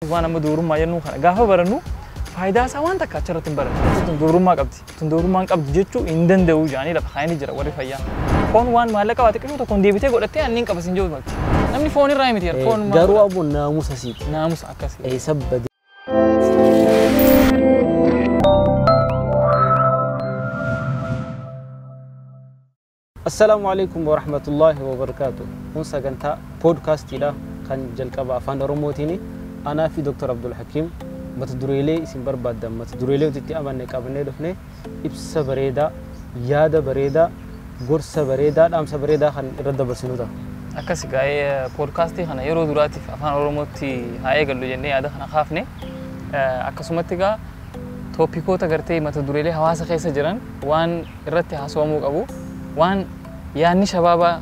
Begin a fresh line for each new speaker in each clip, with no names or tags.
Waan amma dubrummaa jennu kana gaafa barannu faayidaa isaa waan takka achirratti hin barannu. Tun dubrummaa qabdi. Tun dubrummaa hin qabdu jechuu hin danda'u jedhanii lafa kaayanii jira warri fayyaa. Foon waan maallaqa waa xiqqishuu tokkoon deebitee godhattee anniin qaba sin jedhu malti. Namni foon irraa miti foon
Garuu ammoo naamusa siiti.
Naamusa akkasii.
Eessa bade? Assalaamu alaikum wa rahmatullahi wa barakaatu. Kun sagantaa poodkaastiidha kan jalqaba afaan Oromootiin anaa fi Dr. Abdul Hakiim mata dureelee isin barbaaddan mata dureelee nuti itti amanne qabannee dhufne ibsa bareedaa, yaada bareedaa, gorsa bareedaa, dhaamsa bareedaa kan irra dabarsinu ta'a.
Akkas gaa'ee poodkaastii kana yeroo duraatiif afaan Oromootti haa eegallu jennee yaada kana kaafne akkasumatti egaa toopikoota gartee mata dureelee hawaasa keessa jiran waan irratti haasawamuu qabu waan yaadni shabaabaa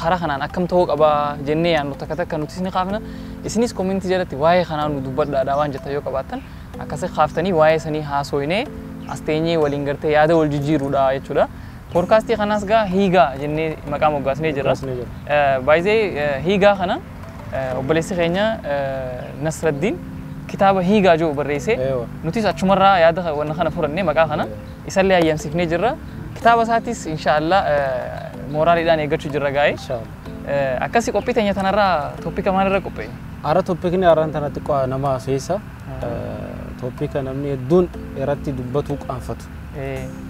karaa kanaan akkam ta'uu qaba jennee yaadnu takka takka nutis ni kaafna. Isinis koomentii jalatti waa'ee kanaa nu dubbadhaadha waan jettan yoo qabaattan akkasi kaaftanii waa'ee sanii haasoinee as teenyee waliin gartee yaada wal jijjiiruudha jechuudha. Poodkaastii kanaas gaa hiigaa jennee maqaa moggaasnee jirra. Baay'ee hiigaa kana obboleessi keenya Nasraddiin kitaaba hiigaa jiru barreessee nutis achumarraa yaada wanna kana furannee maqaa kana isallee ayyamsiifnee jirra. Kitaaba isaatis inshaallah mooraaliidhaan eeggachuu jirra gaa'ee. Akkasi qophii teenya tanarraa toppika maalirra qopheenya?
Ara toppikni har'aan tanatti nama haasofsiisa. Toppika namni hedduun irratti dubbatuu qaanfatu.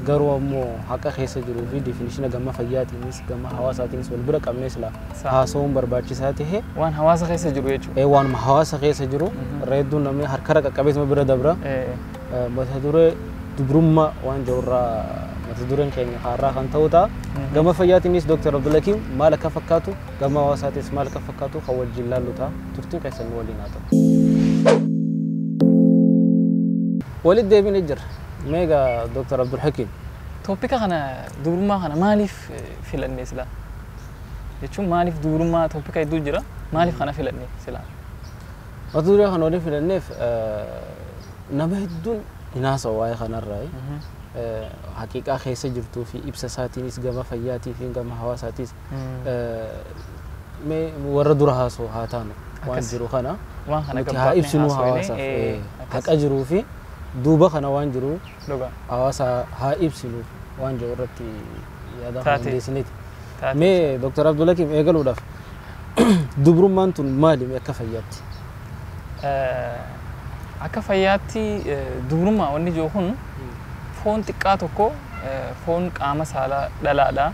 Garuu ammoo haqa keessa jiruu fi definishina gama fayyaatiinis gama hawaasaatiinis wal bira qabnee sila haasa'uun barbaachisaa ta'e.
Waan hawaasa keessa jiru jechuudha.
Waan hawaasa keessa jiru irra hedduun namni harkarra qaqqabeetuma bira dabra. Mata duree dubrummaa waan jirurraa mata dureen keenya haaraa kan ta'u ta'a. Gama fayyaatiinis Dr. Abdul Hakiim maal akka fakkaatu gama hawaasaatiinis maal akka fakkaatu kan wajjin laallu ta'a. Turtiin keessan nu waliin haa ta'u. Walitti deebinee jirra. Meegaa Dr. Abdul Hakiim.
Toppika kana dubrummaa kana maaliif filanne silaa? Jechuun maaliif dubrummaa toppika hedduu jira? Maaliif kana filanne silaa?
Mata duree kana waliin filanneef nama hedduun hin haasa'u waa'ee kanarraa. Haqiiqaa keessa jirtuu fi ibsa isaatiinis gama fayyaatii fi gama hawaasaatiis mee warra dura haasa'u haa taanu waan jiru kana nuti haa ibsinu hawaasaaf haqa jiruu fi duuba kana waan jiru hawaasa haa ibsinu waan jiru irratti yaada hundeessineeti. Mee Dr. Abdul Hakiim eegaluudhaaf dubrummaan tun maali akka fayyaatti?
Akka fayyaatti dubrummaa wanni jiru kun foon xiqqaa tokko foon qaama saalaa dhalaadha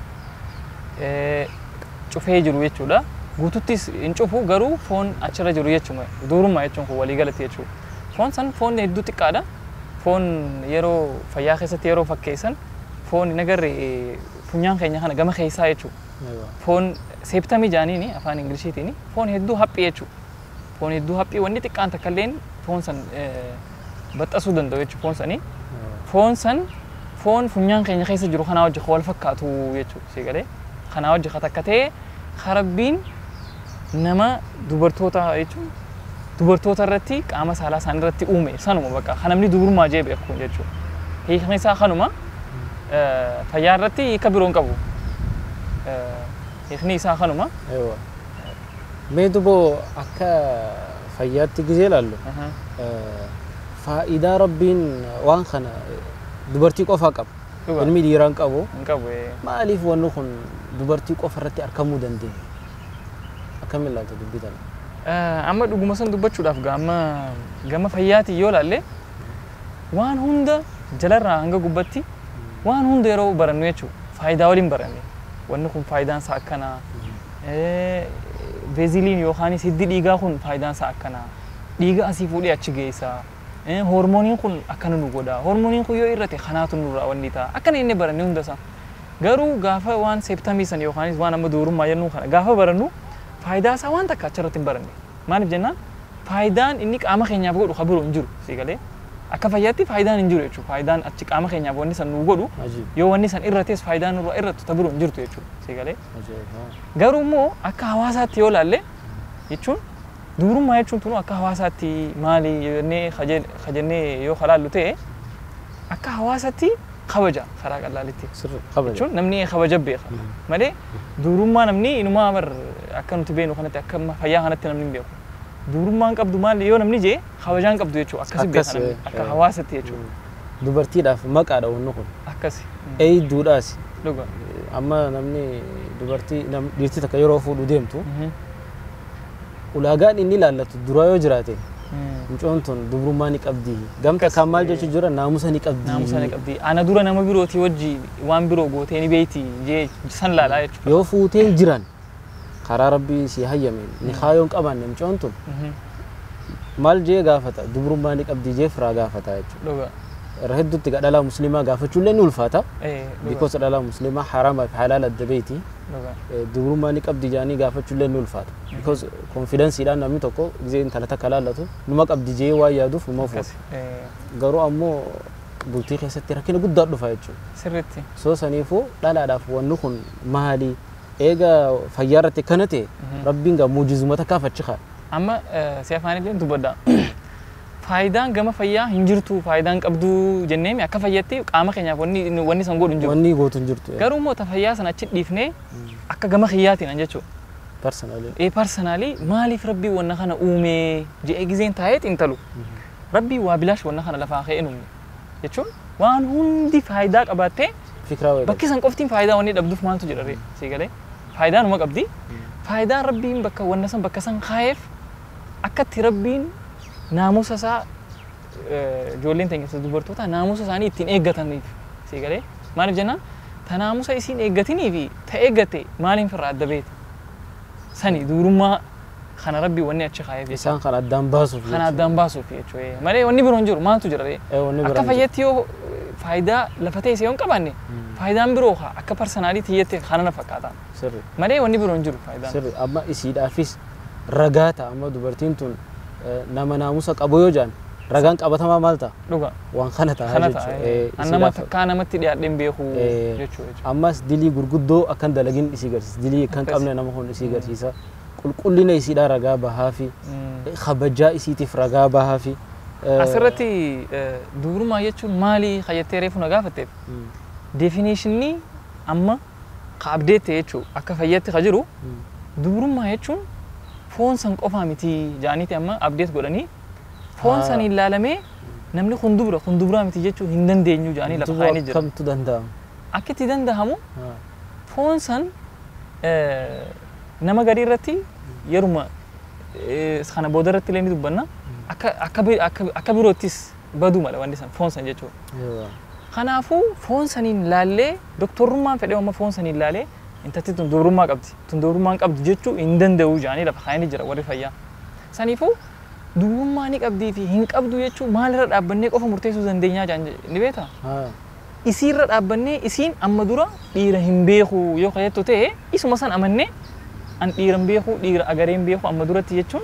cufee jiru jechuudha. Guututtis hin cufu garuu foon achirra jiru jechuudha. Dubrummaa jechuun kun walii galatti jechuudha. Foon san foon hedduu xiqqaadha. Foon yeroo fayyaa keessatti yeroo fakkeessan foon hin agarre funyaan keenya kana gama keessaa jechuudha. Foon seeptamii jaaniini afaan Ingiliishiitiin foon hedduu haphii jechuudha. Foon hedduu haphii wanni xiqqaan takka illeen foon san baxxasuu danda'u jechuudha foon sanii. Foon san foon funyaan keenya keessa jiru kanaa wajji wal fakkaatu jechuudha si galee. Kanaa wajji takka ta'ee karabbiin nama dubartoota jechuun dubartoota irratti qaama saalaa isaanii irratti uume sanuma bakka kan namni dubrummaa jee beeku jechuudha. Hiikni isaa kanuma fayyaa irratti hiika biroo hin qabu. Hiikni isaa kanuma.
Mee duboo akka fayyaatti gizee ilaallu faayidaa rabbiin waan kana dubartii qofaa qaba. Ilmi dhiiraa hin qabu. Maaliif wanni kun dubartii qofa irratti argamuu danda'e? Akkamiin ilaalta dubbii tana?
Amma dhuguma san dubbachuudhaaf gama fayyaatiin yoo ilaalle waan hunda jalarraa hanga gubbatti waan hunda yeroo barannu jechuudha. Faayidaa waliin baranne. Wanni kun faayidaan isaa akkanaa. Veeziliin yookaanis hiddi dhiigaa kun faayidaan isaa akkanaa. Dhiiga asii fuudhee achi geessa. Hormooniin kun akkana nu godha. Hormooniin kun yoo irrate kanaatu nurraa wanni ta'a. Akkana inni baranne hunda isaa. Garuu gaafa waan seeptamii san yookaanis waan amma dubrummaa jennu kana gaafa barannu faayidaa isaa waan takka achirratti hin baranne. Maaliif jennaan faayidaan inni qaama keenyaaf godhu kan biroo hin jiru si galee. Akka fayyaatti faayidaan hin jiru jechuudha. Faayidaan achi qaama keenyaaf wanni san nu godhu yoo wanni san irrates faayidaan nurraa irrattu ta biroo hin jirtu jechuudha si galee. Garuu immoo akka hawaasaatti yoo ilaalle jechuun dubrummaa jechuun tunu akka hawaasaatti maali jennee kajennee yoo kalaallu ta'e akka hawaasaatti kabaja karaa qallaalitti. Jechuun namni kabaja beeka malee dubrummaa namni inumaa bar akka nuti beeknu kanatti akka fayyaa kanatti namni hin beeku. Dubrummaan qabdu maal yoo namni jee kabajaan qabdu jechuudha. Akkasi
Akkas,
beeka namni akka hawaasatti jechuudha.
Dubartiidhaaf maqaadha wanni kun.
Akkasi.
Eeyduudhaas.
Dhuga.
Amma namni dubartii dhiirti takka yeroo fuudhu deemtu ulaagaan inni ilaallatu dura yoo jiraate mucoon tun dubrummaa ni qabdi. Gamta kan maal jechuu jira naamusa ni qabdi.
Naamusa ni qabdi. Ana dura nama birootii wajji waan biroo gootee ni beeyti jee san laalaa jechuudha.
Yoo fuuteen jiran karaa rabbii si hayyameen ni kaayoon qabaanne mucoon tun maal jee gaafata dubrummaa ni qabdi jee firaa gaafata jechuudha.
Dhuga.
Irra hedduutti gaa dhalaa musliimaa gaafachuullee ni ulfaata.
Dhuga.
Because dhalaa musliimaa haramaa fi halaala adda beeyti.
Dhuga.
Dubrummaa ni qabdi jedhanii gaafachuullee ni ulfaata. Because konfidensiidhaan namni tokko gisee intala takka laallatu numa qabdi jee waan yaaduuf numa fuudha.
Akkasi.
Garuu ammoo bultii keessatti rakkina guddaa dhufa jechuudha.
Sirriitti.
So saniifuu dhalaadhaaf wanni kun maali? Eega fayyaa irratti akkana ta'e rabbiin gaa muujizuma takkaaf achi kaa'e.
Amma si afaan illee dubbadha. Faayidaan gama fayyaa hin jirtu faayidaan qabdu jenneemi akka fayyatti qaama keenyaaf wanni san godhu hin jiru.
Wanni gootu hin jirtu.
Garuu immoo ta fayyaa sana achi dhiifnee akka gama kiyyaatiin an jechuudha.
Personally.
Personally maaliif rabbii wanna kana uumee je'ee gizeen taa'ee xiinxalu. Rabbii waa bilaash wanna kana lafaa ka'ee hin uumne jechuun waan hundi faayidaa qabaattee
Fikiraa wayii.
bakki san qoftiin faayidaa wanni dhabduuf maaltu jira ree sii galee faayidaa numa qabdi. Faayidaan rabbiin bakka wanna san bakka san kaa'eef akkatti rabbiin naamusa isaa ijoolleen teenya dubartoota naamusa isaanii ittiin eeggataniif sii galee maaliif jennaan ta naamusa isiin eeggatinii fi ta eeggatte maaliin firraa adda beeta sani dubrummaa kana rabbii wanni achi kaa'eef jechuudha.
Isaan kan addaan baasuuf.
Kana addaan baasuuf jechuudha. Malee wanni biroon jiru maaltu jira ree?
Wanni
Akka
biraan jiru.
fayyatti yoo faayidaa lafa teesse yoo hin qabaanne faayidaan biroo akka personalii tiyyatti kana na fakkaata.
Sirri.
Malee wanni biroon jiru faayidaan.
Sirri. Amma isiidhaafis ragaa ta'a amma dubartiin tun nama naamusa qabu yoo jedhan ragaan qabatamaa maal ta'a?
Dhuga.
Waan kana ta'a
Kana ta'a.
jechuudha.
An nama takkaa namatti dhiyaadhee hin beeku jechuudha.
Ammas dilii gurguddoo akkan dalagin isii garsiisa. Dilii akkan qabne nama kun isii garsiisa. Qulqullina isiidhaa ragaa bahaa fi kabajaa isiitiif ragaa bahaa fi.
Asirratti dubrummaa jechuun maali kayyattee reefu na gaafatteef definishinii amma ka abdeette jechuudha akka fayyatti ka jiru dubrummaa jechuun foon san qofaa miti jaaniiti amma abdeet godhanii foon saniin ilaalamee namni kun dubra kun dubraa miti jechuu hin dandeenyu jaanii lafa kaa'anii jira.
Kamtu danda'ama?
Akka itti danda'amu foon san nama garii irratti yeruma kana booda irratti illee ni dubbanna akka biroottis baduu mala wanni san foon san jechuudha. Kanaafuu foon saniin laallee doktorummaan fedhee amma foon saniin laalee intatti tun dubrummaa qabdi tun dubrummaa hin qabdu jechuu hin danda'u jaanii lafa kaa'anii jira warri fayyaa. Saniifuu dubrummaa ni qabdii fi hin qabdu jechuu maalirra dhaabbannee qofa murteessuu dandeenyaa jaan ni beektaa? Isiirra dhaabbannee isiin amma dura dhiira hin beeku yoo kajettu ta'e isuma san amannee an dhiira hin beeku dhiira agaree hin beeku amma duratti jechuun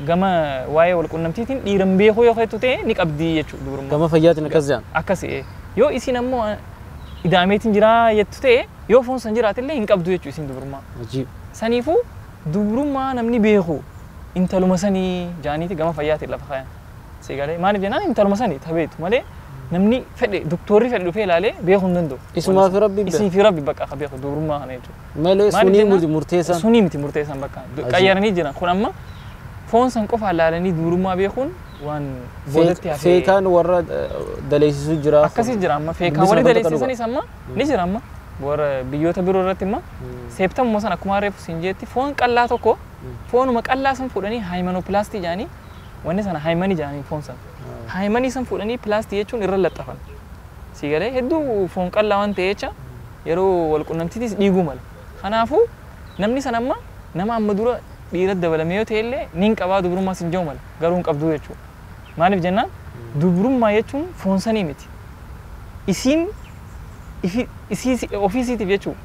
gama waa'ee walqunnamtiitiin dhiira hin beeku yoo kajettu ta'e ni qabdii jechuudha dubrummaa.
Gama fayyaatiin akkas jedhan.
Akkasi yoo isiin ammoo idaameetiin jiraa jettu ta'e yoo foon san jiraatillee hin qabdu jechuudha isiin dubrummaa.
Ajiib.
Saniifuu dubrummaa namni beeku intaluma sanii jaaniiti gama fayyaatiin lafa kaayan. Siigalee maaliif jennaan intaluma sanii tabeetu malee namni fedhe doktorri fedhe dhufee ilaalee beekuu hin danda'u.
Isumaa fi rabbi beeka.
Isii fi rabbi bakka akka beeku dubrummaa kana jechuudha.
Malee
Maaliif
sunii
jennaan?
murteessaan.
Sunii miti murteessan bakka qayyaranii jiran kun amma foon san qofa ilaalanii dubrummaa beekuun waan boodatti hafee.
Feekaan warra daleessisuu jira.
Akkasii jira amma feekaan warri daleessisanis amma ni jira amma warra biyyoota biroo irratti amma seeptamuma san akkuma reefu siin jeetti foon qallaa tokko foonuma qallaa san fuudhanii haayimanopilaastii jedhanii wanni sana haayimanii jedhanii foon san. Haayimanii san fuudhanii pilaastii jechuun irra laxxafan. Sii galee hedduu foon qallaa waan ta'e jecha yeroo wal qunnamtiitis dhiiguu mala. Kanaafuu namni san amma nama amma dura dhiira dabalamee yoo ta'e illee ni hin qabaa dubrummaa sin jedhu mala garuu hin qabduu jechuudha. Maaliif jennaan dubrummaa jechuun foon sanii miti. Isiin ofiisiitiif jechuudha.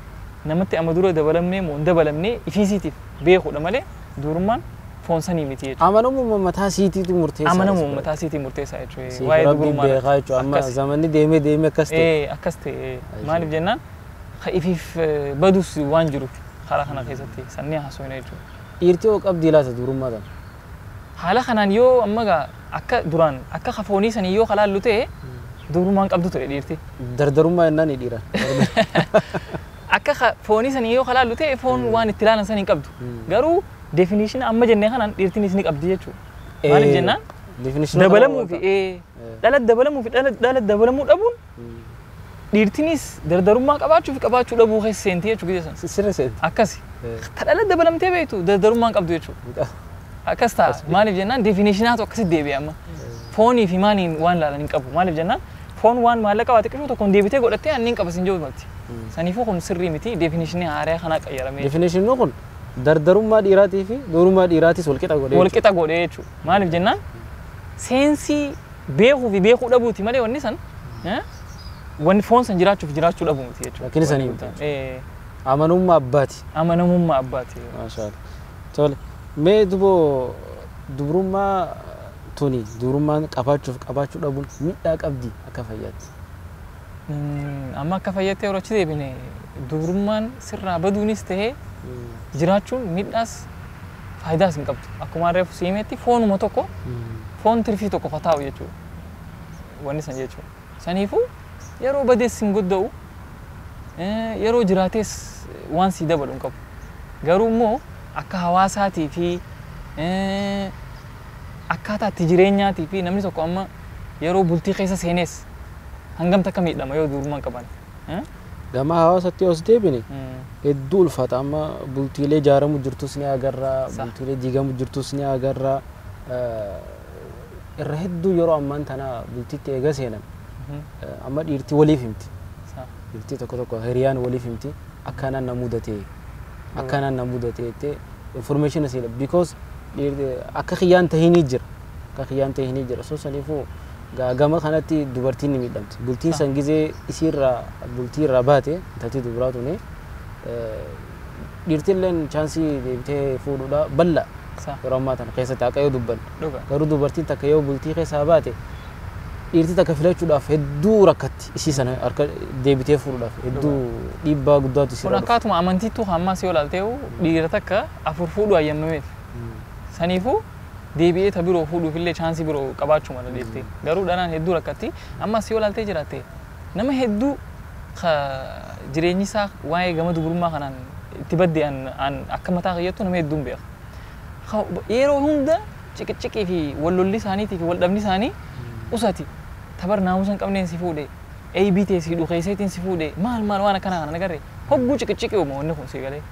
Namatti amma dura dabalamnee moo hin dabalamnee ifiisiitiif beekuudha malee dubrummaan foon sanii miti jechuudha.
Amanamummaa mataa siitiitu murteessaa.
Amanamummaa mataa siitii murteessaa jechuudha.
Siif
Waa'ee
rabbi
dubrummaa
beekaa jechuudha. Amma zamanni deemee deemee akkas ta'e.
Akkas ta'e maaliif jennaan ka ifiif badus waan jiruuf karaa kana keessatti sannii haasofna jechuudha.
Dhiirti hoo qabdii laata dubrummaa tana?
Haala kanaan yoo amma gaa akka duraan akka kafoonii sanii yoo kalaallu ta'e dubrummaan qabdu ture dhiirti.
Dardarummaa jennaan ni dhiiran.
Akka foonii sanii yoo kalaallu ta'e foon waan itti ilaalan sanii hin qabdu. Garuu Definition amma jennee kanaan dhiirtinis ni qabdi jechuudha. Maaliif jennaan dabalamuu fi dhala dabalamuu fi dhala dabalamuu dhabuun dhiirtinis dardarummaa qabaachuu fi qabaachuu dhabuu keessa seenti jechuudha gisa sana.
Sirri seenti.
Akkasi. Ta dhala dabalamtee beektu dardarummaa hin qabdu jechuudha. Akkas ta'a. Maaliif jennaan definitiinaatu akkasitti deebi'e amma. Foonii fi maaliin waan laalan hin qabu. Maaliif jennaan foon waan maallaqa waa xiqqishuu tokkoon deebitee godhattee anniin qaba sin jedhu malti. Saniifuu kun sirrii miti definishinii haaraa kanaa qayyaramee.
Definishinii kun dardarummaa dhiiraatii fi dubrummaa dhiiraatis wal qixa godhee.
Wal qixa godhee jechuudha. Maaliif jennaan seensii beekuu fi beekuu dhabuuti malee wanni san wanni foon san jiraachuuf jiraachuu dhabuu miti jechuudha.
Lakini sanii miti. Amanummaa abbaati.
Amanamummaa abbaati.
MaashaAllah. Tole mee duboo dubrummaa tuni dubrummaan qabaachuuf qabaachuu dhabuun miidhaa qabdi akka fayyaatti.
Amma akka fayyaatti yeroo achi deebine dubrummaan sirraa baduunis ta'ee jiraachuun miidhaas faayidaas hin qabdu. Akkuma reefu siimetti foonuma tokko foon tirfii tokko fataa'u jechuudha. Wanni san jechuudha. Saniifuu yeroo badees hin gudda'u yeroo jiraates waan sii dabalu hin qabu. Garuu immoo akka hawaasaatii fi akkaataa itti jireenyaatii fi namni tokko amma yeroo bultii keessa seenes hangam takka miidhama yoo dubrummaa hin qabaanne.
Gama hawaasatti os deebine hedduu ulfaata amma bultiilee ijaaramu jirtus ni agarra bultiilee diigamu jirtus ni agarra irra hedduu yeroo ammaan tana bultiitti eega seenan amma dhiirti waliif himti. Dhiirti tokko tokko hiriyaan waliif himti akkanaan na mudate akkanaan na mudate jettee information asiidha because akka kiyyaan tahinii jira akka kiyyaan tahinii jira so saniifuu gama kanatti dubartiin ni miidhamti. Bultiin san gizee isiirraa bultiirraa baate intalti dubaraa tuni dhiirtilleen chaansii deebitee fuudhuudha bal'aa yeroo ammaa tana keessatti haqa yoo dubbanne. Garuu dubartiin takka yoo bultii keessaa baate dhiirti takka filachuudhaaf hedduu rakkatti isii sana harka deebitee fuudhuudhaaf hedduu dhiibbaa guddaatu isirra
Kun akkaatuma amantiittuu ammas yoo ilaalte dhiira takka afur fuudhu ayyamameef. Saniifuu deebi'ee ta biroo fuudhuuf illee chaansii biroo qabaachuu mala deettee. Garuu dhalaan hedduu rakkatti ammas yoo ilaaltee jiraatte nama hedduu jireenyi isaa waa'ee gama dubrummaa kanaan itti badde an akka mataa kiyyattu nama hedduun beeka. Yeroo hunda ciqiciqii fi wal lolli isaaniitii fi wal dhabni isaanii usati tabar naamusa hin qabneen si fuudhe AB ta'e si dhukeesseetiin si fuudhe maal maal waan akkanaa kana agarre hogguu ciqiciqii uuma wanni kun si galee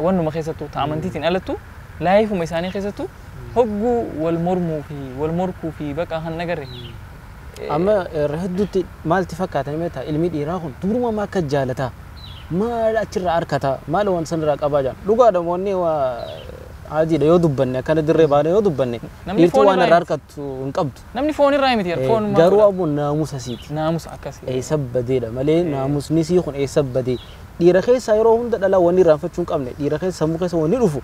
wannuma keessattuu ta amantiitiin alattu laayifuma isaanii keessattuu hogguu wal mormuu fi wal morkuu fi baqa kan agarre.
Amma irra hedduutti maalti fakkaatan meetaa ilmi dhiiraa kun dubrummaa akka jaalataa maal achirraa harkataa maal waan sanirraa qabaa jaan dhugaadha wanni adiidha yoo dubbanne akkana dirree baane yoo dubbanne dhiirtuu waan irraa harkattu hin qabdu.
Namni foon irraa miti foon
garuu ammoo naamusa siiti.
Naamusa akkasii.
Eessa badeedha malee naamusni sii kun eessa badee dhiira keessa yeroo hunda dhalaa wanni irraanfachuu hin qabne dhiira keessa sammuu keessa wanni dhufu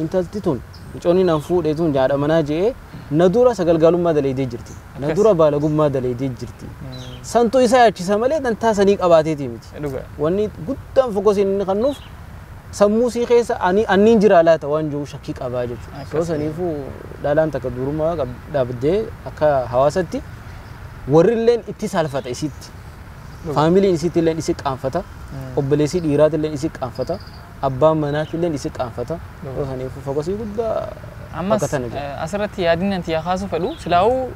intalti tun mucoonni nan fuudhee tun jaadha manaa je'ee na dura sagalgaalummaa daleedee jirti na dura baalagummaa daleedee jirti santu isa yaachisa malee dantaa sanii qabaateeti miti. Wanni guddaan fokosiin inni kennuuf sammuu sii keessa anniin jira laata waan jiru shakkii qabaa jechuudha. Soo saniifuu dhalaan takka durumaa dhaabdee akka hawaasatti warrilleen itti saalfata isitti. Faamiliin isitti isi qaanfata. Obboleessi dhiiraatillee isi qaanfata. Abbaan manaatillee isi qaanfata. Soo saniifuu fokosii guddaa
Ammas asirratti yaadni anti yaa kaasuu fedhu silaa'uu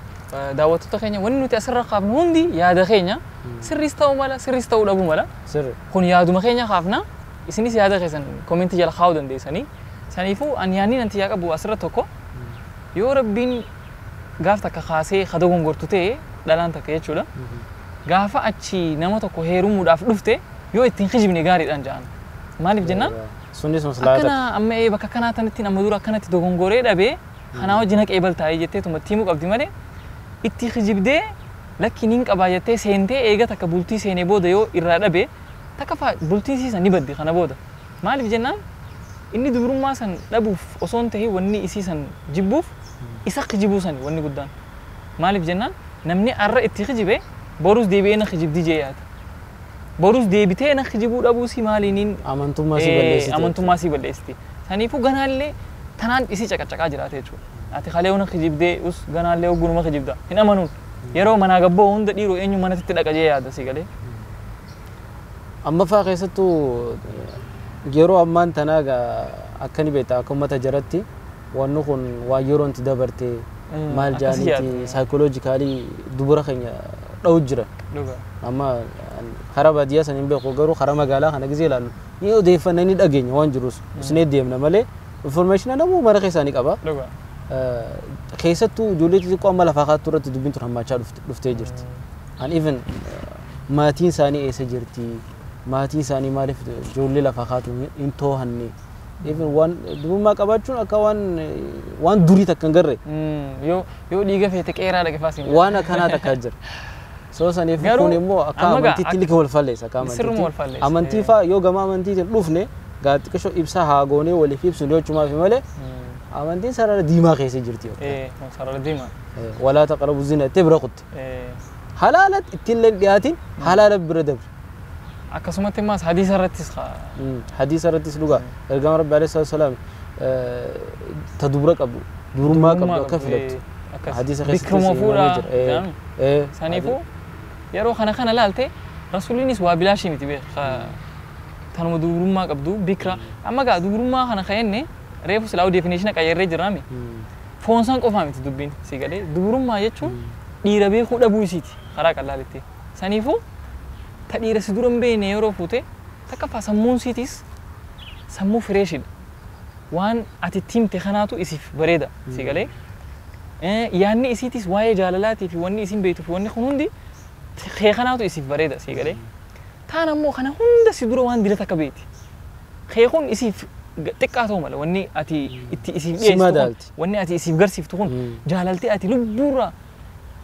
daawwattoota keenya wanni nuti asirra kaafnu hundi yaada keenya sirriis ta'uu mala sirriis ta'uu dhabuu mala. Kun yaaduma keenya kaafna. Isinis yaada keessan komentii jala kaa'uu dandeessanii. Saniifuu ani yaadni anti yaa qabu asirra tokko yoo rabbiin gaaf takka kaasee kada gongortu ta'e dhalaan takka jechuudha. Gaafa achi nama tokko heerumuudhaaf dhufte yoo ittiin kijibne gaariidhaan ja'an. Maaliif jennaan? Akkana amma bakka kanaa tanatti nama dura akkanatti dogongoree dhabee kanaa wajjin haqee baltaa'ee jettee tumatti himuu qabdi malee itti kijibdee lakki niin qabaa jettee seentee eega takka bultii seenee booda yoo irraa dhabee takka faa bultiin siisan ni baddi kana booda. Maaliif jennaan inni dubrummaa san dhabuuf osoo hin tahin wanni isii san jibbuuf isa kijibuu sani wanni guddaan. Maaliif jennaan namni arra itti kijibe borus deebi'ee na kijibdi jee yaada. Borus deebitee na kijibuu dhabuu si maaliiniin
amantummaa si balleessiti.
Amantummaa si balleessiti. Saniifuu ganaallee tanaan isii caqacaqaa jiraate jechuudha. Ati kalee na kijibdee us ganaallee oggunuma kijibda. Hin amanuun yeroo manaa gabboo hunda dhiiroo eenyu manatti dhaqa jee yaada si galee.
Amma faa keessattuu yeroo ammaan tanaa akkani beektaa akka uummata jaratti Wanni kun waan yeroon itti dabarte maal jaaniiti psychologically dubara keenya dha'u jira. Amma karaa baadiyyaa san hin beeku garuu karaa magaalaa kana gisee ilaallu ni odeeffanna ni dhageenya waan jirus usnee deemna malee information namuu mara keessaa ni qaba. Keessattuu ijoollee xixiqqoo amma lafaa kaattu irratti dubbiin tun hammaachaa dhuftee jirti. And even maatiin isaanii eessa jirti? Maatiin isaanii maaliif ijoollee lafaa kaatu hin too'anne? Even waan durbummaa qabaachuun akka waan durii takka hin garre.
Yoo dhiiga feete qeeraa dhaqe faas.
Waan akkanaa takka jira. So saniif kun immoo akka amantiitti lika wal falleessa. Akka amantiitti. Amantii faa yoo gama amantiitiin dhufne xiqqishoo ibsa haa goonee waliif ibsu jechuumaaf malee amantiin sarara diimaa keessa jirti.
Sarara diimaa.
Walaa taqrabu zina itti bira kutte. Halaalatti ittiin dhiyaatiin halaala bira dabre.
Akkasumatti immoo hadiisa irrattis.
Hadiisa irrattis dhugaa. Ergama Rabbi alayhi salaatu wasalaam ta dubra qabdu dubrummaa qabdu akka filattu. Hadiisa keessatti himamee jira.
Saniifuu yeroo kana kana laalte rasuuliinis waa bilaashii miti beeka. Tanuma dubrummaa qabdu bikra amma gaa dubrummaa kana ka'enne reefu silaa definition qayyarree jiraame. Foon san qofaa miti dubbiin si galee dubrummaa jechuun dhiira beekuu dhabuu isiiti karaa qallaalitti. Saniifuu ta dhiira si dura hin beekne yeroo fuute takkaffaa sammuun siitis sammuu fireeshidha. Waan ati itti himte kanaatu isiif bareeda si galee. Yaanni isiitis waa'ee jaalalaatii fi wanni isin beektuu fi wanni kun hundi kee kanaatu isiif bareeda si galee. Taan ammoo kana hunda si dura waan dila takka beekti. Kee kun isiif xiqqaa ta'uu mala wanni ati itti isiif dhiyeessitu kun wanni ati isiif garsiiftu kun jaalaltee ati lubbuurraa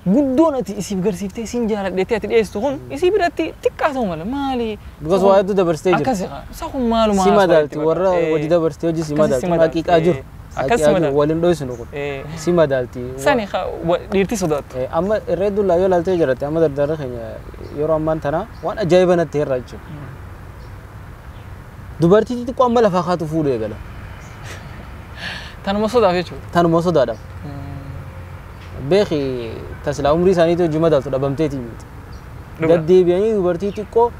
guddoon ati isiif garsiiftee siin jaaladheettee ati dhiyeessitu kun isii biratti xiqqaa ta'uu mala maali.
Because waa hedduu dabarsitee jirti.
Akkasi isa kun maaluma.
Si madaalti warra hojii dabarsitee hojii si madaalti haqiiqaa jiru.
Akkasuma
waliin dhoysinu kun si madaalti.
Sani dhiirti sodaattu.
Amma irra hedduu yoo ilaaltee jiratte amma dardarra keenya yeroo ammaan tana waan ajaa'iba natti irraa jechuudha. Dubartii xixiqqoo amma lafaa kaatu fuudhu eegala.
Tanuma sodaaf jechuudha.
Tanuma sodaadhaaf. Beeki tasilaa umrii isaaniitii hojii madaaltu dhabamteetii miti. Gaddeebi'anii dubartii xiqqoo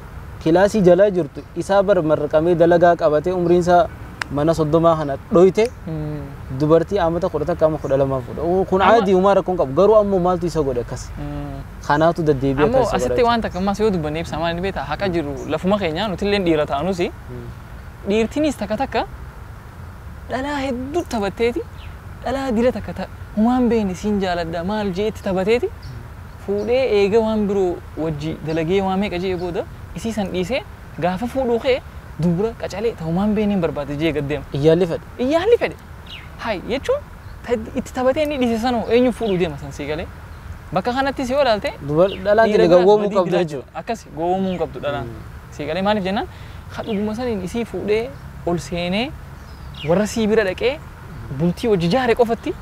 kilaasii jalaa jirtu isaa bar marqamee dalagaa qabatee umriin isaa mana 30 kana dhoyte dubartii amata 11 amma 12 fuudha. Kun aadii uumaa rakkoon qabu garuu ammoo maaltu isa godhe akkas. Kanaatu deddeebi'ee akkas
isa godhe. Asitti waan takka ammas yoo dubbanne ibsa maal ni beektaa haqa jiru lafuma keenya nuti illee dhiira taanus dhiirtinis takka takka dhalaa hedduu taphatteeti dhalaa dira takka humaan beekne siin jaaladha maal jeetti taphateeti fuudhee eega waan biroo wajji dalagee waan meeqa jee booda isii san dhiisee gaafa fuudhuu kee dubra qacalee ta'umaan beekne hin barbaade jee gaddeema.
Iyyaalli fedhe.
Iyyaalli fedhe. Hai jechuun itti taphatee inni dhiise sanoo eenyu fuudhuu deema san sii galee. Bakka kanattis yoo ilaalte.
Dhalaan tini gowwoomuu qabdu jechuudha.
Akkas gowwoomuu hin qabdu dhalaan. Sii galee maaliif jennaan dhuguma saniin isii fuudhee ol seenee warra sii bira dhaqee bultii wajji jaare qofatti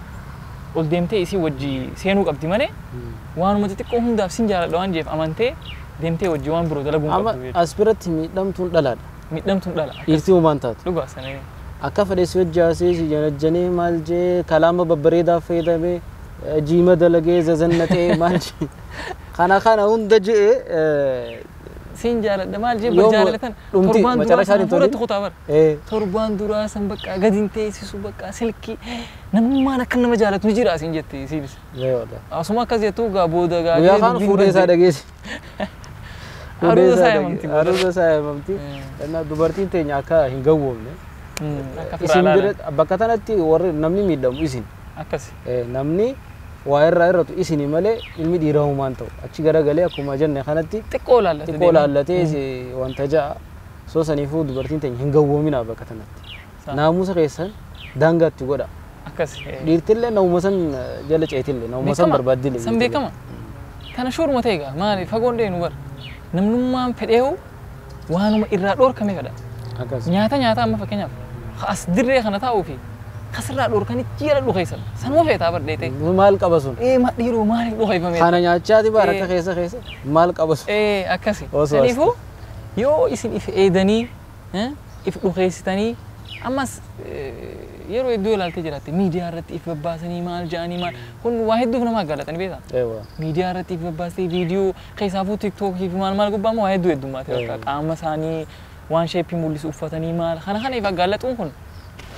ol deemtee isii wajji seenuu qabdi malee waanuma xixiqqoo hundaaf sin jaaladha waan jeef amantee deemtee wajji waan biroo dalaguu hin qabdu jechuudha.
As biratti miidhamtuun dhalaadha.
Miidhamtuun dhala.
Dhiirtii uumaan taatu.
Dhugaa sanee.
Akka fedhe si hojjaasee si janajjanee maal jee kalaama babbareedaa fayyadamee jiima dalagee zazannatee maal jee kana kana hunda jee
Siin jaaladha maal jee bar jaalatan torbaan duraa san fuulatti kutaa bar. Torbaan duraa san bakka gadi hin teessisu bakka silkii namummaan akka nama jaalatu ni jira siin jette isiinis. Asuma akkas jettu gaa booda gaa.
Guyyaa kaan fuudhee isaa dhageesse.
Aruuza isaa himamti.
Aruuza isaa himamti. Dubartiin teenya akka hin gowwoomne. Isin bira bakka tanatti warri namni miidhamu isin.
Akkasi.
Namni waa irraa irratu isini malee ilmi dhiiraa humaan ta'u achi garagalee akkuma jenne kanatti
xiqqoo laallatee
xiqqoo laallatee wanta ja'a soo saniifuu dubartiin teenya hin gowwoominaa bakka tanatti. Naamusa keessan daangaatti godha.
Akkasi.
Dhiirtillee naamuma san jala ceetillee naamuma san barbaaddillee.
San beekama. Kana shuuruma ta'e egaa maali fagoon deenu bara. Namnummaan fedheehu waanuma irraa dhoorkame fedha. Nyaata nyaata amma fakkeenyaaf as dirree kana taa'uu fi kasirraa dhoorkanitti jala dhukeessan sanuma feetaa bardheete.
Maal qaba sun?
Dhiiroo maaliif dhukeeffame?
Kana nyaachaati bara akka keessa keessa maal qaba sun?
Akkasi. Saniifuu yoo isin if eedanii if dhukeessitanii ammas yeroo hedduu ilaaltee jiraatte miidiyaa irratti if babbaasanii maal ja'anii maal kun waa hedduuf nama gaalatanii beektaa? Miidiyaa irratti if babbaasee viidiyoo keessaafuu tiiktookii fi maal maal gubbaa immoo waa hedduu heddummaate bakka qaama isaanii waan sheeppii mul'isu uffatanii maal kana kana if gaalaxuun kun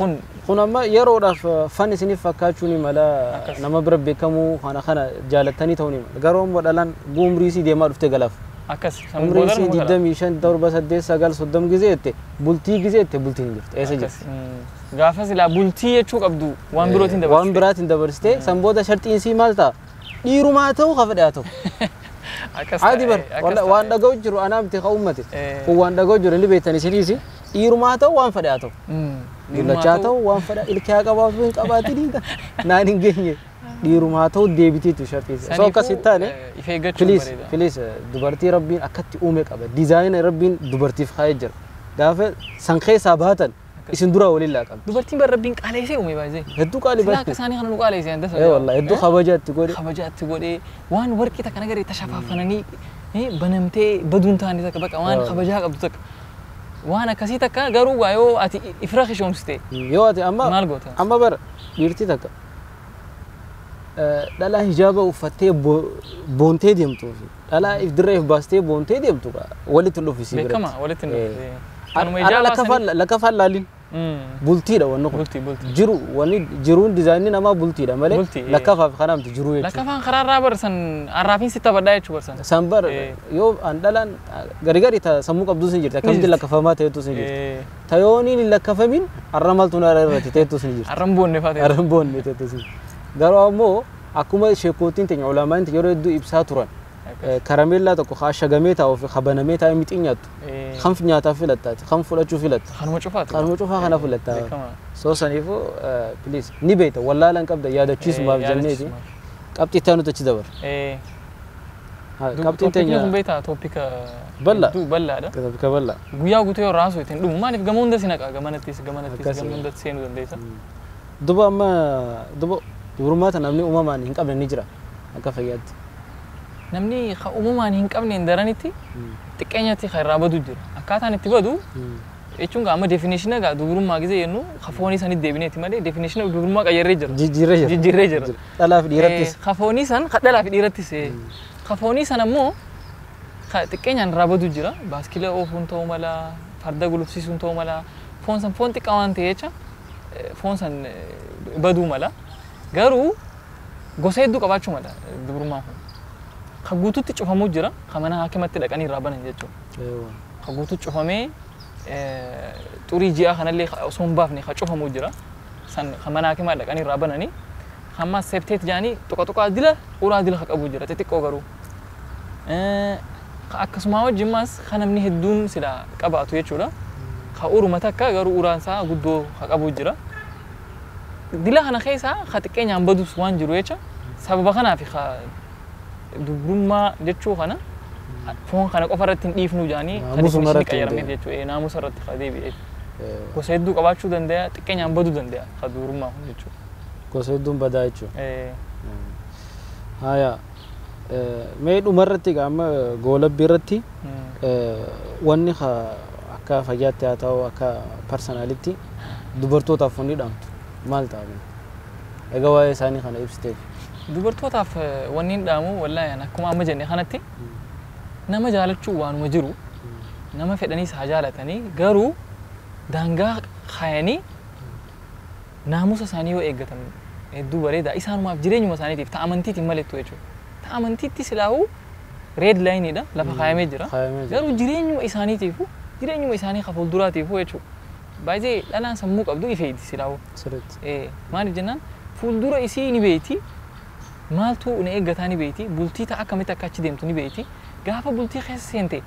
Kun
Kun amma yeroodhaaf fan isiniif fakkaachuu ni mala nama bira beekamuu kana kana jaalattanii ta'uu ni mala. Garuu ammoo dhalaan umrii isii deemaa dhuftee galaaf.
Akkas.
Umrii isii 25, 7, 8, 9, 30 gizee jette bultii gizee jette bultiin hin jirtu. Eessa jirti?
Gaafa silaa bultii jechuu qabdu waan birootiin dabarsite.
Waan biraatiin dabarsitee san booda sharxiin isii maal ta'a? Dhiirumaa ta'uu ka fedhe haa ta'u.
Akkas
Adi bar
ta'e,
waan dhaga'u jiru anaa miti ka uummate.
Eh.
Kun waan dhaga'u jiru ni beektan isiniis dhiirumaa ta'u waan fedhe haa ta'u. Dullachaa ta'u waan fedhe ilkee haa qabaatu hin qabaatin naan hin geenye. Dhiirumaa ta'u deebiteetu sharxiin. So akkas hin taane
If eeggachuun
please
bareeda.
Please dubartii rabbiin akkatti uume qaba. Diizaayina rabbiin dubartiif kaa'ee jira. Gaafa san keessaa baatan isin dura waliin laaqamti.
Dubartiin bar rabbiin qaaleessee uume baay'ee.
Hedduu qaalii
Silaa akka
baay'ee.
isaanii kana nu qaaleessee handa
Ee wallahi hedduu kabaja itti godhe.
Kabaja itti godhee waan warqii takka nagaree tashafaafananii banamtee baduun taane takka bakka waan kabajaa qabdu takka. Waan akkasii takka garuu waa yoo ati ifra kishoomsite
Yoo ati amma
maal goota?
Amma bara dhiirti takka dhalaa hijaaba uffattee boontee deemtuu fi dhalaa if dirra if baastee boontee deemtu walitti hin dhufu isii biratti.
Beekama walitti hin dhufu. Kanuma
Ara
ijaabaa
lakka laalin bultiidha wanni kun.
Bultii bultii.
Jiru wanni jiruun diizaayinii namaa bultiidha malee
Bultii, eh.
lakkafaaf kanaamti jiruu jechuudha.
Lakkafaan karaarraa barsan arraafiin sitti taphadhaa jechuu barsan.
San bara
Eh.
yoo an dhalaan gari gari ta sammuu qabduus ni jirti akkamitti
jirti.
lakkafamaa ta'etus ni jirti. Ta yooniin hin lakkafamin arra maaltu na irratti ta'etus ni jirti.
Arran boonne fa'aa ta'e.
Arran boonne ta'etus ni jirti. Garuu ammoo akkuma sheekootiin teenya ulamaan yeroo hedduu ibsaa turan karameellaa tokko haa shagamee taa'uu fi habanamee taa'ee mixii nyaattu. Kan nyaataaf filattaati kan fudhachuu filatta.
Kanuma cufaati.
Kanuma cufaa kana filatta.
Beekama.
So saniifuu please ni beekta wallaalaan qabda yaadachiisumaaf jenneeti qabxii itti aanutti achi dabarra. Qabxiin
Toopikni
teenya
kun beektaa toopika
Bal'aa.
hedduu bal'aadha.
Toopika bal'aa.
Guyyaa guutuu yoo raasuu ittiin dhumu maaliif gama hunda si naqa gamanattis gamanattis
Akkasii.
gama hundatti seenuu dandeessa.
Duba amma duba dubrummaa tana namni uumamaan hin qabne ni jira akka fayyaatti.
Namni ka uumamaan hin qabneen daranitti xiqqeenyatti kan irraa badu jira. Akkaataan itti badu jechuun amma definishina gaa dubrummaa gisee jennu ka foonii sanitti deebineeti malee definishina dubrummaa qayyarree jira.
Jijjiirree jira.
Jijjiirree jira.
Dhalaa fi dhiirattis.
Ka foonii san ka dhalaa fi dhiirattis. Ka foonii san ammoo ka xiqqeenyaan irraa badu jira. Baaskila oofuun ta'uu mala, farda gulufsiisuun ta'uu mala. Foon san foon xiqqaa waan ta'e jecha foon san baduu mala. Garuu gosa hedduu qabaachuu mala dubrummaan kun. Ka guututti cufamuu jira. Ka mana haakimatti dhaqanii irraa banan jechuudha. Ka guututti cufamee xurii ji'a kanallee osoo hin baafne ka cufamuu jira. San ka mana hakimaa dhaqanii irraa bananii. Hamma septeet jedhanii tuqa tuqaa dila uraa dila ka qabu jira xixiqqoo garuu. Ka akkasumaa wajjin maas ka namni hedduun sila qabaatu jechuudha. Ka uruma takka garuu uraan isaa guddoo ka qabu jira. Dila kana keessaa ka xiqqeenyaan badus waan jiru jecha sababa kanaaf ka dubrummaa jechuu kana foon kana qofa irratti hin dhiifnu jedhanii ka
Naamusuma
definition
irratti
qayyarame
hin
jechuudha. Naamusa irratti ka deebi'e. Gosa hedduu qabaachuu danda'a xiqqeenyaan baduu danda'a ka dubrummaa kun jechuudha.
Gosa hedduun badaa jechuudha. Haya mee dhumarratti egaa amma goolabbii irratti wanni akka fayyaatti haa ta'u akka parsonaalitti dubartootaaf wanni dhaamtu maal ta'a? Egaa waa'ee isaanii kana ibsiteef.
Dubartootaaf wanni hin dhaamu wallaahi ani akkuma amma jenne kanatti nama jaalachuu waanuma jiru nama fedhaniis haa jaalatanii garuu daangaa kaayanii naamusa isaanii yoo eeggatan hedduu bareeda isaanumaaf jireenyuma isaaniitiif ta amantiitiin malettu jechuudha. Ta amantiitti silaa'uu red line lafa kaayamee jira.
Kaayamee jira.
Garuu jireenyuma isaaniitiifu jireenyuma isaanii ka fuulduraatiifu jechuudha. Baay'ee dhalaan sammuu qabdu ifeeti silaa'uu.
Sirriitti.
Maaliif jennaan fuuldura isii ni beeyti maaltu na eeggataa ni beeyti bultii ta'a akkamitti akka achi deemtu ni beeyti gaafa bultii keessa seente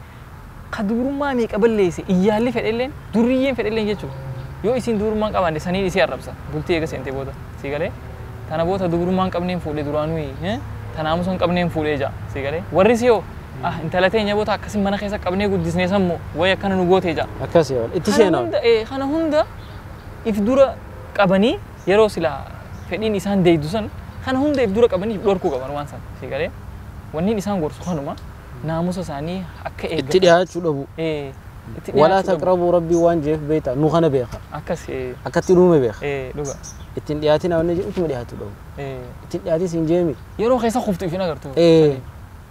ka dubrummaa meeqa balleesse iyyaalli fedhelleen durriyyeen fedhelleen jechuudha. Yoo isiin dubrummaa hin qabaanne saniin isii arrabsa bultii eega seente booda sii galee tana booda dubrummaa hin qabneen fuudhee duraanuu tana naamusa hin qabneen fuudhee ja'a sii galee warri si yoo intala teenya booda akkasiin mana keessa qabnee guddisnee sammoo wayi akkana nu gootee ja'a.
Akkasii wal itti seenaa.
Kana hunda if dura qabanii yeroo silaa fedhiin isaan deeydu san kana hunda if dura qabanii if dhorkuu qaban waan san sii galee wanni isaan gorsu kanuma naamusa isaanii akka
Itti
eeggatan.
dhiyaachuu dhabu.
Itti
Walaa
dhiyaachuu dhabu.
taqrabuu rabbii waan jeef beekta nu kana beeka.
Akkas
Akkatti dhume beeka.
Dhuga.
Ittiin dhiyaatiin wanni jedhu ittuma dhiyaachuu dhabu. Ittiin dhiyaatis hin jeemi.
Yeroo keessa kuftu ifin agartu.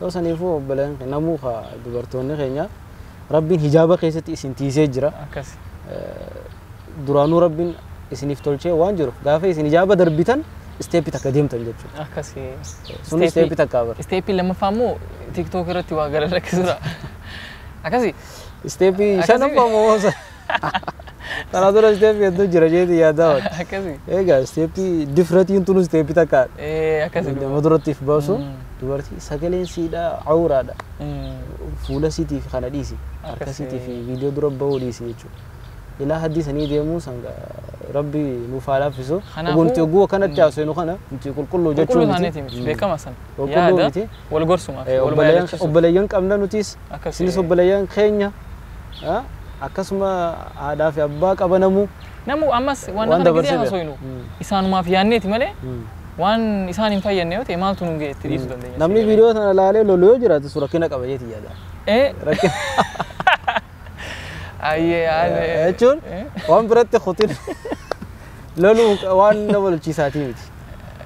Yoo saniifuu obboleen namuu ka dubartoonni keenya rabbiin hijaaba keessatti isin tiisee jira.
Akkas.
Duraanuu rabbiin isiniif tolchee waan jiruuf gaafa isin hijaaba darbitan step takka deemtan jechuudha.
Akkasii.
Sun step takka bara.
Step lammaffaa immoo TikTok irratti waa gara lakkisudha. Akkasii.
Step shanaffaa moo Tanaa dura step hedduu jira jeeti yaadaa waan.
Akkasii.
Egaa step difratiin tunu step takka.
Akkasii.
Nama duratti if baasu dubartii sagaleen siidhaa awuraadha. Fuula siitiif kana dhiisi. Harka siitiif viidiyoo dura bahuu dhiisi jechuudha. Ilaa haddii sanii deemuu sanga rabbi nuuf haa laaffisu. Ogunti oguu akkanatti haasofnu kana nuti qulqulluu jechuu
miti. Beekama sana. Yaada wal gorsumaaf.
Obboleeyyan qabna nutis. Isinis obboleeyyan keenya. Akkasuma haadhaa fi abbaa qaba namuu.
Namu ammas waan kana gidee haasofnu isaanumaaf yaanneeti malee waan isaan hin fayyadne yoo ta'e maaltu nu ga'e itti dhiisuu dandeenya.
Namni viidiyoo sana ilaalee lolu yoo jiraate suura rakkina qaba jeeti yaada.
Ayyee
jechuun waan biratti kutin lolu waan nama lolchiisaatii miti.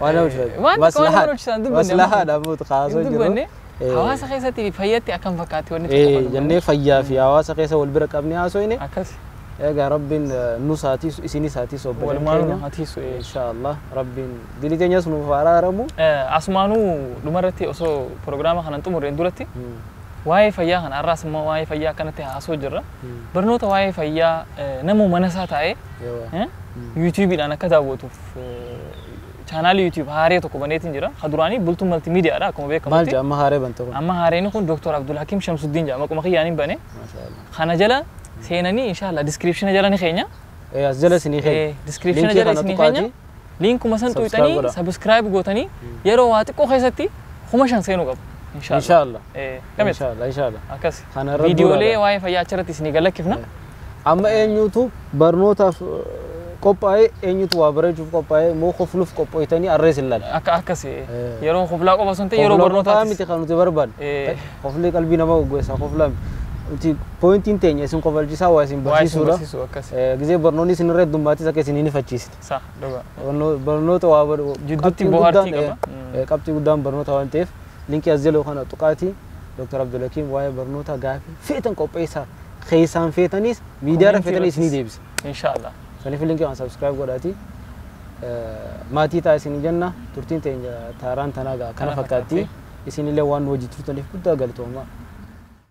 Waan nama lolchiisaati.
Waan nama lolchiisaan dubbanne.
Maslahaadha mootu kaasoo jiru.
Hawaasa keessatti fayyatti akkam fakkaatti wanni tokko
jennee fayyaa fi hawaasa keessa wal bira qabnee haasofne.
Akkas.
Egaa rabbiin nus haatiisu isinis haatiisu obboleeyyan keenya.
Haatiisu.
Inshaallah rabbiin dilii teenyas nuuf araaramu.
Asumaanuu dhumarratti osoo piroogiraama kanan xumurreen duratti waa'ee fayyaa kana har'aas immoo waa'ee fayyaa akkanatti haasoo jirra. Barnoota waa'ee fayyaa namuu mana isaa taa'ee yuutuubiidhaan akka daawwatuuf chaanaalii yuutuub haaree tokko baneetiin jira. Ka duraanii Bultuu Maltiimiidiyaadha akkuma beekamutti.
Maal jedha amma haaree bante kun?
Amma haareen kun Dooktor Abdul Hakiim Shamsuddiin jedhama. Maquma kiyyaaniin bane. Kana jala seenanii inshallah diskiripshina jala ni keenya.
As jala isinii keenya.
Diskiripshina jala isinii keenya. Liinkuma san tuqxanii sabiskiraayib gootanii yeroo waa xiqqoo keessatti 5,000 seenuu qabu.
Inshallah. Inshallah inshallah.
Akkas. Viidiyoolee waa'ee fayyaa achirratti isinii galakkifna.
Amma eenyutu barnootaaf qophaa'ee eenyutu waa barachuuf qophaa'ee moo kofluuf qopho'itanii arrees hin laala.
Akka akkasi yeroo koflaa qofa sun ta'e yeroo barnootaati.
Miti kan nuti barbaadnu. Kofli qalbii nama goggoisa koflaa nuti poointiin teenya isin kofalchiisaa waa isin barsiisuudha. Gizee barnoonni isin irra heddummaattis akka isin hin ifachiisne.
Sa dhugaa.
Barnoota waa
jidduutti bohaartii qaba.
Qabxii guddaan barnoota waan ta'eef linkii as jala kana tuqaatii Dr. Abdul Hakiim waa'ee barnoota gaafii feetan qopheessaa keessaan feetanis miidiyaarra feetanis isinii deebisa.
Inshallah.
Saniif linkii waan subscribe godhaati. Maatii ta'a isin jenna turtiin teenya taaraan tanaa gaa kana fakkaatti isinillee waan nu wajjin turtaniif guddaa galatooma.